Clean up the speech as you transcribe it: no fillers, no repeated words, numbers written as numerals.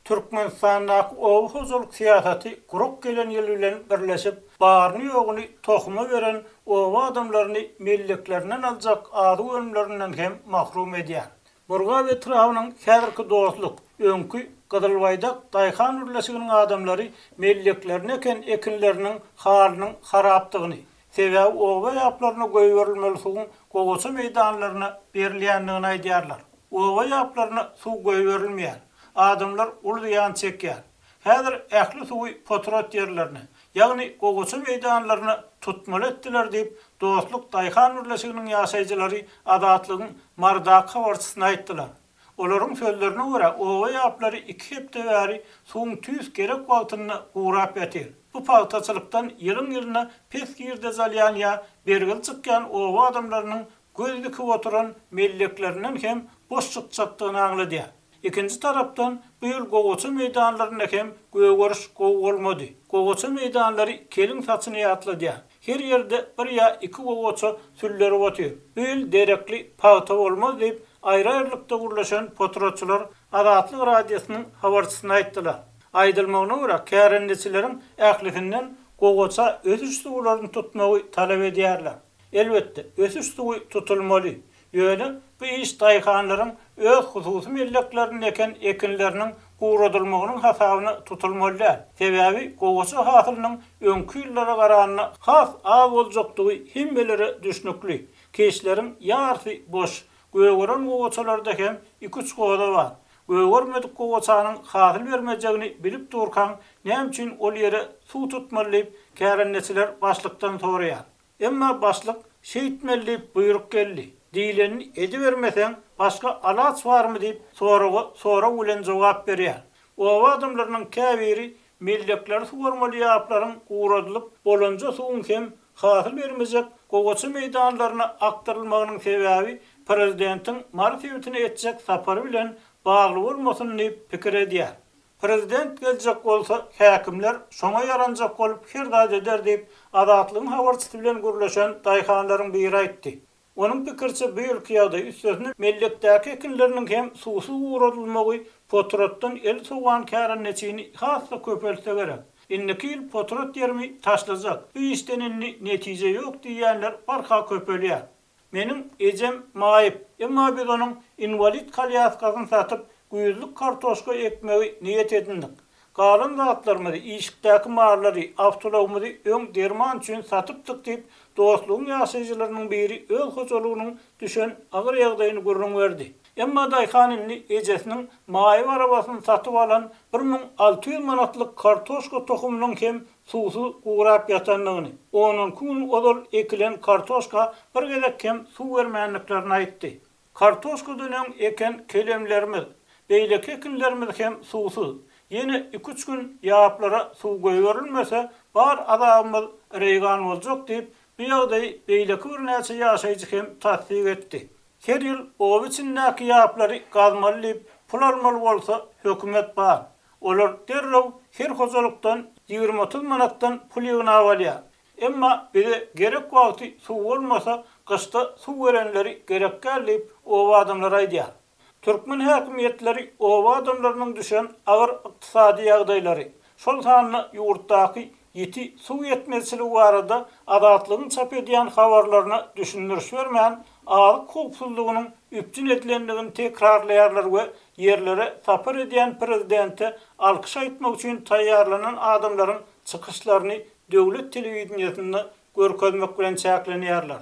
Türkmenistandaky oba hojalyk syýasaty gurak gelen ýyl bilen birleşip, baryny-ýoguny tohuma beren oba adamlaryny melleklerinden aljak azyk önümlerinden hem mahrum edýär. Murgap etrabynyň häzirki Dostluk, öňki Gyzylbaýdak daýhan birleşiginiň adamlary melleklerini eken ekinleriniň halynyň harapdygyny, sebäbi oba ýaplaryna goýberilmeli suwuň gowaça meýdanlaryna berilýändigini aýdýarlar. Oba ýaplaryna suw goýberilmeýär. Adamlar uly zyýan çekýär. Häzir ähli suwy potrat ýerlerine, ýagny gowaça meýdanlaryna tutmaly etdiler diýip, Dostluk daýhan birleşiginiň ýaşaýjylary Azatlygyň Marydaky habarçysyna aýtdylar. Olaryň sözlerine görä, oba ýaplary iki hepde bäri suwuň tüýs gerek wagtynda gurap ýatyr. Bu pagtaçylykdan ýylyň-ýylyna pes girdeji alýan ýa bergili çykýan oba adamlarynyň göz dikip oturan melleklerinden hem boş çykjakdygyny aňladýar. Ikinji tarapdan, bu ýyl gowaça meýdanlarynda hem gögeriş gowy bolmady. Gowaça meýdanlary keliň saçyny ýatladýar. Her ýerde bir ýa iki gowaça süllerip otyr. Bu ýyl derekli pagta bolmaz diýip, aýry-aýrylykda gürleşen potratçylar Azatlyk Radiosynyň habarçysyna aýtdylar. Aýdylmagyna görä, kärendeçileriň ählisinden gowaça ösüş suwlaryny tutmagy talap edýärler. Elbetde, ösüş suwy tutulmaly. Ýöne bu iş daýhanlaryň öz hususy melleklerinde eken ekinleriniň guradylmagynyň hasabyna tutulmaly däl. Sebäbi gowaça hasylynyň öňki ýyllara garanda has az boljakdygy hemmelere düşnükli. Keşleriň ýarysy boş. Gögeren gowaçalarda hem iki-üç goza bar. Gögermedik gowaçanyň hasyl bermejegini bilip durkaň näme üçin ol ýere suw tutmaly diýip, kärendeçiler başlykdan soraýar. Emma başlyk şeýtmeli diýip buýruk geldi. Diýlenini edibermeseň, başga alaç barmy diýip, soraga sorag bilen jogap berýär. Oba adamlarynyň käbiri mellekleri suwarmaly ýaplaryň guradylyp, bolanja suwuň hem hasyl bermejek gowaça meýdanlaryna akdyrylmagynyň sebäbi prezidentiň Mary sebitine etjek sapary bilen bagly bolmasyn diýip pikir edýär. Prezident geljek bolsa, häkimler şoňa ýaranjak bolup her zat eder diýip, Azatlygyň habarçysy bilen gürleşen daýhanlaryň biri aýtdy. Onuň pikiriçe, bu ýylky ýagdaý, üstesine mellekdäki ekinleriniň hem suwsuz guradylmagy potratdan el sowan kärendeçini has-da köpeltse gerek. Indiki ýyl potrat ýerimi taşlajak, bu işden indi netije ýok diýýänler barha köpelýär. Meniň ejem maýyp, emma biz onuň inwalid kolýaskasyny satyp, güýzlük kartoşka ekmegi niýet edindik. Galan zatlarymyzy, işikdäki mallary, awtoulagymyzy öň derman üçin satypdyk diýip, Dostlugyň ýaşaýjylarynyň biri öz hojalygynyň düşen agyr ýagdaýyny gürrüň berdi. Emma daýhan indi ejesiniň maýyp arabasyny satyp alan 1600 manatlyk kartoşka tohumynyň hem suwsuz gurap ýatandygyny, on-onki gün ozal ekilen kartoşka bir gezek hem suw bermändiklerini aýtdy. Kartoşkadan öň eken kelemlerimiz, beýleki ekinlerimiz hem suwsuz. Ýene iki-üç gün ýaplara suw goýberilmese, bar azabymyz reýgan boljak diýip, bu ýagdaýy beýleki birnäçe ýaşaýjy hem tassyk etdi. Her ýyl oba içindäki ýaplary gazmaly diýip, pul almaly bolsa, hökümet bar. Olar derrew her hojalykdan ýigrimi-otuz manatdan pul ýygnap alýar. Emma bize gerek wagty suw bolmasa, gyşda suw berenleri gerek däl diýip, oba adamlary aýdýar. Türkmen häkimiýetleri oba adamlarynyň düşen agyr ykdysady ýagdaýlary, şol sanda ýurtdaky ýiti suw ýetmezçiligi barada Azatlygyň çap edýän habarlaryna düşündiriş bermän, azyk howpsuzlygynyň üpjün edilendigini tekrarlaýarlar we ýerlere sapar edýän prezidente alkyş aýtmak üçin taýýarlanan adamlaryň çykyşlaryny döwlet telewideniýesinde görkezmek bilen çäklenýärler.